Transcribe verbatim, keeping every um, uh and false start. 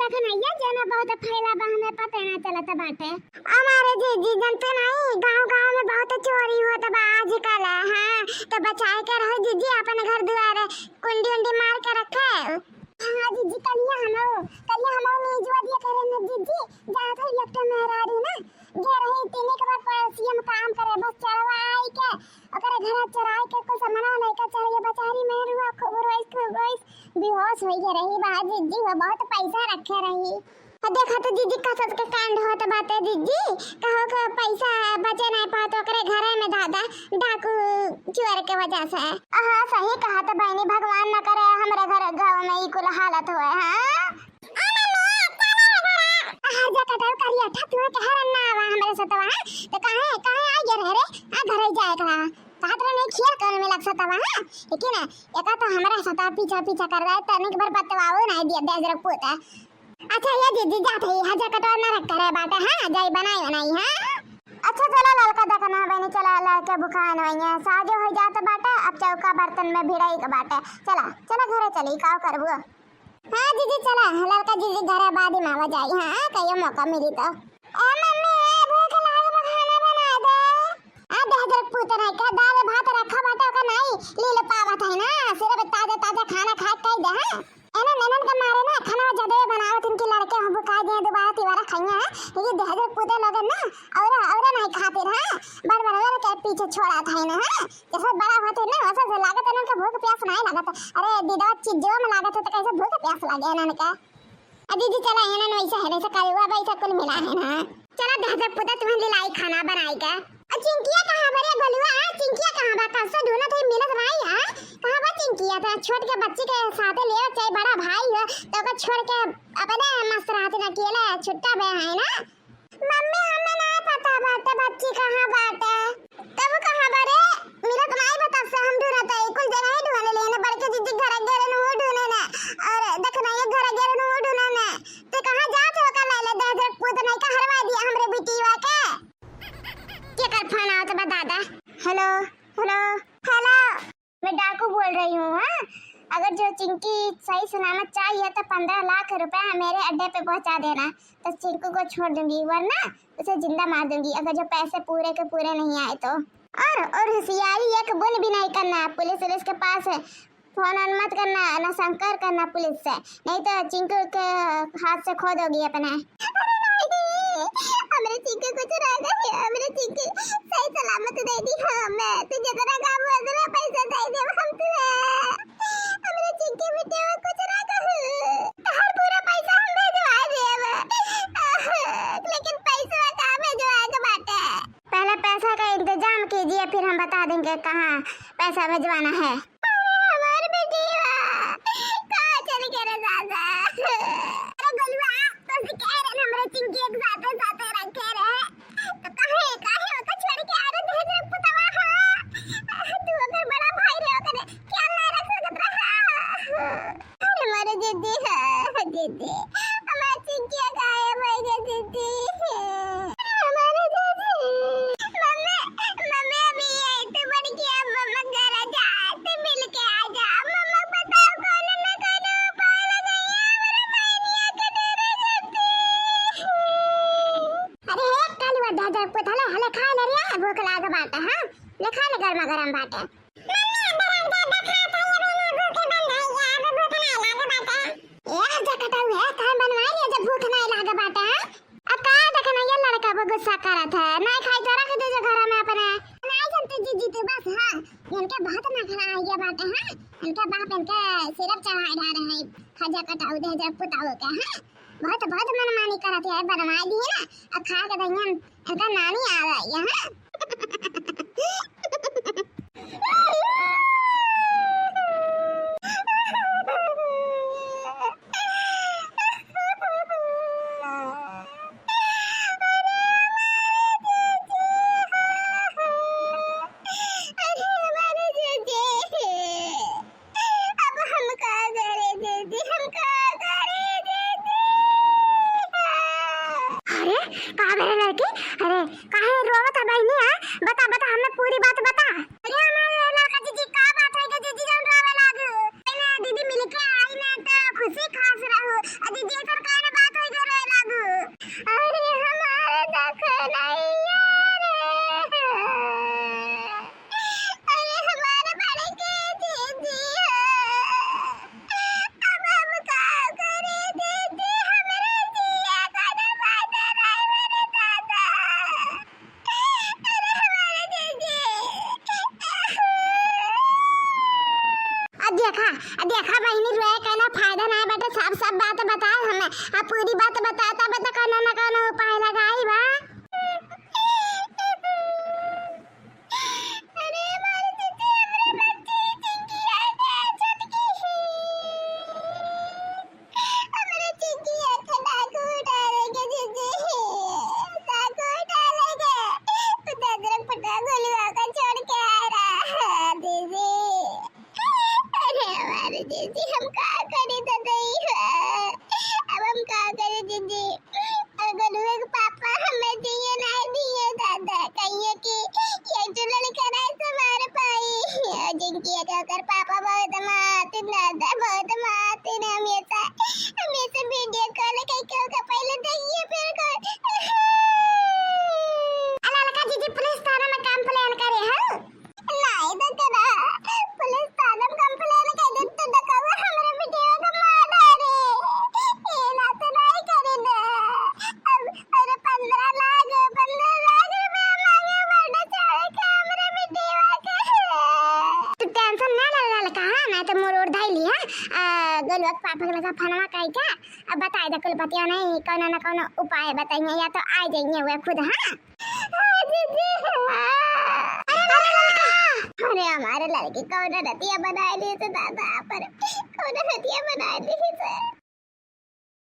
तखन आइए जेना बहुत फैला बा, हमें पते ना चलत बाटे। हमारे जीजी, जनते नहीं, गाँव गाँव में बहुत चोरी होत बा आजकल, हाँ, तो बचाए के रहो जीजी, अपन घर दुआरे कुंडी उंडी मार के रखे। हाँ जीजी, कलिया हमो, कलिया हमो न्यूजवा दिया करे न जीजी, जात है एक ठे मेहरारू ना, गे रही तीन एक बार पड़ोसिया में काम करे, बस चढ़वा आई के ओकरे घर चराई के कुछ सामान लेके चल गए, बेचारी मेहरुआ खूब रोइस, खूब रोइस, बेहोश होई के रही बा जीजी, वो बहुत पैसा रखे रही। आ देखा तो जीजी, कसस के कांड होत बाटे जीजी, कहो के पैसा बचे नहीं पात ओकरे घरे में दादा, डाकू चोर के वजह से। हाँ, सही कहा तो बहनी, भगवान न करे हमरे घर गाँव में ई कुल हालत होए। हाँ, हाँ, जा कटाऊ करिया था, तू के हरन ना आवा हमरे सतवा, हाँ? तो काहे, काहे आ गया रे? आ घर ही जाए करा। कहत रहे नहीं खेल कर में लग सतवा, हाँ? लेकिन एका तो हमरा सतवा पीछा पीछा कर रहा है, तनिक भर बतवाओ नहीं दिया दे जरा पूत। अच्छा ये जीजी, जात है, हजा कटोर ना रख करे बाटे, हाँ, जाई बनाई बनाई, हाँ। अच्छा चला ललका देखना बहनी, चला लड़के भुखान होइए, साजो हो जात बाटे, अब चौका बर्तन में भिड़ाई के बाटे, चला चला घरे चली, काव करबू। हाँ जीजी चला, ललका जीजी घरे बाद में आवा जाई, हाँ कहियो मौका मिली तो। ए मम्मी, ए भूख लाग बा, खाना बना दे। आ दे हजरत पूत नहीं का, दाल भात रखा बाटे ओका नहीं, लील पावत है ना, सिर्फ ताजा ताजा खाना खाए कह दे, हाँ। एनन, एनन के मारे ना खाना ज्यादा बनावत, इनके लड़के हम बुका दिए, दोबारा तिबारा खाइए, हाँ। ये दे हजरत पूते लोग ना, और, और नहीं खातिर, हाँ। बड़ बड़ के पीछे छोड़ा था ना, हाँ। जैसे बड़ा होते ना, वैसे से लागत एनन के भूख प्यास नहीं लागत। अरे दीदा, चीजों में लागत है तो कैसे भूख प्यास लागे एनन का? आ दीदी चला, एनन वैसा है, वैसा कलुआ वैसा कुल मिला है ना। चला दे हजरत पूते तुम्हें लिलाई खाना बनाई के। आ चिंकिया कहाँ बा रे गोलुआ? आ चिंकिया कहाँ बा? कब से ढूंढत है, मिलत नहीं है। कहाँ बा चिंकिया? तो छोट के बच्ची के साथे ले, चाहे बड़ा भाई हो, तो ओकर छोड़ के अपने मस्त रहत ना, अकेले छुट्टा बे है ना। मम्मी, हमें ना पता बाटे बच्ची कहाँ बाटे। तब कहाँ बा रे? मिलत नहीं बा, तब से हम ढूंढत है, कुल जगह ही ढूंढ लेने, बड़के जीजी घर गेरन वो ढूंढे ना, और देख ना ये घर गेरन वो ढूंढे ना। तो कहाँ जात हो का ले ले दे हजरत पूत नहीं का हरवा दिया हमरे बिटिया के। केकर फोन आवत बा दादा? हेलो, हेलो, हेलो। मैं डाकू बोल रही हूँ, हाँ? अगर जो चिंकी सही सलामत चाहिए तो पन्द्रह लाख रुपया मेरे अड्डे पे पहुँचा देना, तो चिंकू को छोड़ दूंगी, वरना उसे जिंदा मार दूंगी, अगर जो पैसे पूरे के पूरे नहीं आए तो। और, और होशियारी एक बूंद भी नहीं करना, पुलिस उलिस के पास फोन ऑन मत करना, ना संपर्क करना पुलिस से, नहीं तो चिंकू के हाथ से खो दोगी अपने। अरे नहीं, हमरे चिंकू कुछ ना कही, हमरे चिंकू सही सलामत दे दी हमें। तू जितना काम हो, उतना पैसा दे दे हम तुहे। हमरे चिंकू बेटे वो कुछ ना कही, तोहर पूरा पैसा हम भेजवा देब, लेकिन पैसा कहाँ भेजवा के बाटे? पहले पैसा का इंतजाम कीजिए, फिर हम बता देंगे कहाँ पैसा भिजवाना है। अरे हमार बेटिया, कहाँ चल के रे दादा? अरे गोलुआ, तो से कह रहे ना, हमरे चिंकी एक साथे साथे रखे रहे। तो काहे, काहे ओका छोड़ के आ रहे थे जब पुतवा हा? तू अगर बड़ा भाई रहे ओकरे, क्या ना रख सकत रहा? अरे मोरे दीदी, हाँ, दीदी, हमार चिंकिया गायब हो गई दीदी। अरे हमारे दीदी। मम्मी, मम्मी अभी आई तो बड़ किया, मम्मा घर जाए तो मिल के आ जा। मम्मा बताओ कौन न कौन उपाय लगाइए, हमारे बहनिया के डरे करती। अरे हे कालुआ दादा पुत, हले, हले खा ले रे, भूख लाग बाटे, हाँ? ले खा ले, गरमा गरम बाटे। मम्मी, बड़ा ज्यादा खात है, ये मैंने भूख बंद है, ये अब भूख नहीं लाग बाटे। ए, हजा कटाऊ है, कहाँ बनवाई ले जब भूख नहीं लाग बाटे, हाँ? अब का देखना, ये लड़का वो गुस्सा करत है, नहीं खाई तो रख दे जो घर में अपने। नहीं जानते जीजी तू बस, हाँ, इनके बहुत नखरा आ गया बाटे, हाँ? इनके बाप इनके सिर चढ़ाए डाले हैं, हजा कटाऊ दे हजा पुताऊ के, हाँ? बहुत, बहुत मनमानी करत है, बनवाई दिए ना, अब खा के दहियन, इनका नानी आ गई है, हाँ? अब हम का करे दीदी, हम का करे दीदी? अरे, का करे लड़की? अरे, काहे रोवत है बहिनी, हाँ? बता, बता, हमें पूरी बात बता। अरे, हमारे लड़का जीजी, का बात है कि जीजी जौन रोवे लागू? अरे, दीदी मिलके आई ना तो खुशी खास रहू। अ दीदी, ऐसा का ना देखा, देखा बहिनी, रोए के ना फायदा ना बाटे, सब, सब बात बताए हमें। अब पूरी बात बताए तब तो कौनो ना कौनो उपाय लगाई बा। अरे हमारे जीजी, हमरे बच्ची चिंकिया के छोटकी। हमरे चिंकिया के डाकू डाले के जीजी, डाकू डाले के। उधर पटा गोलुआ का छोड़ के आ रहा है जीजी। अरे हमारे जीजी, हम का करी ददई है, अब हम का करी जीजी? अगर वे पापा हमें दिए नहीं दिए दादा, कहिए कि ये जो लड़का नहीं संभाल पाई। जिनकी एक ओकर पापा बहुत मारते दादा, बहुत मारते ना हमेशा, हमेशा वीडियो कॉल करके ओकर पहले देखिए, फिर कॉल। अला लड़का जीजी पुलिस थाना में कंप्लेन करे हैं। नाई दकरा, पुलिस थाना में कंप्लेन कर दे तो दकवा हमरे बिटिया का मार डारे। ये ना तो नाई करे ना। अब अरे पन्द्रह लाख, पन्द्रह लाख रुपया मांगे बड़े चाहे के हमरे बिटिया के। तू टेंशन ना ले ललका, हाँ, ना तो मोर ओर धाई ली, हाँ। आ, गोलुआ के पापा के लगा फोनवा कई का, अब बताई दे कुल बतिया नहीं, कौनो ना कौनो उपाय बताइए या तो आ जाइए वे खुद, हाँ। अरे हमारे लड़की कौन रतिया बनाए लिए तो दादा पर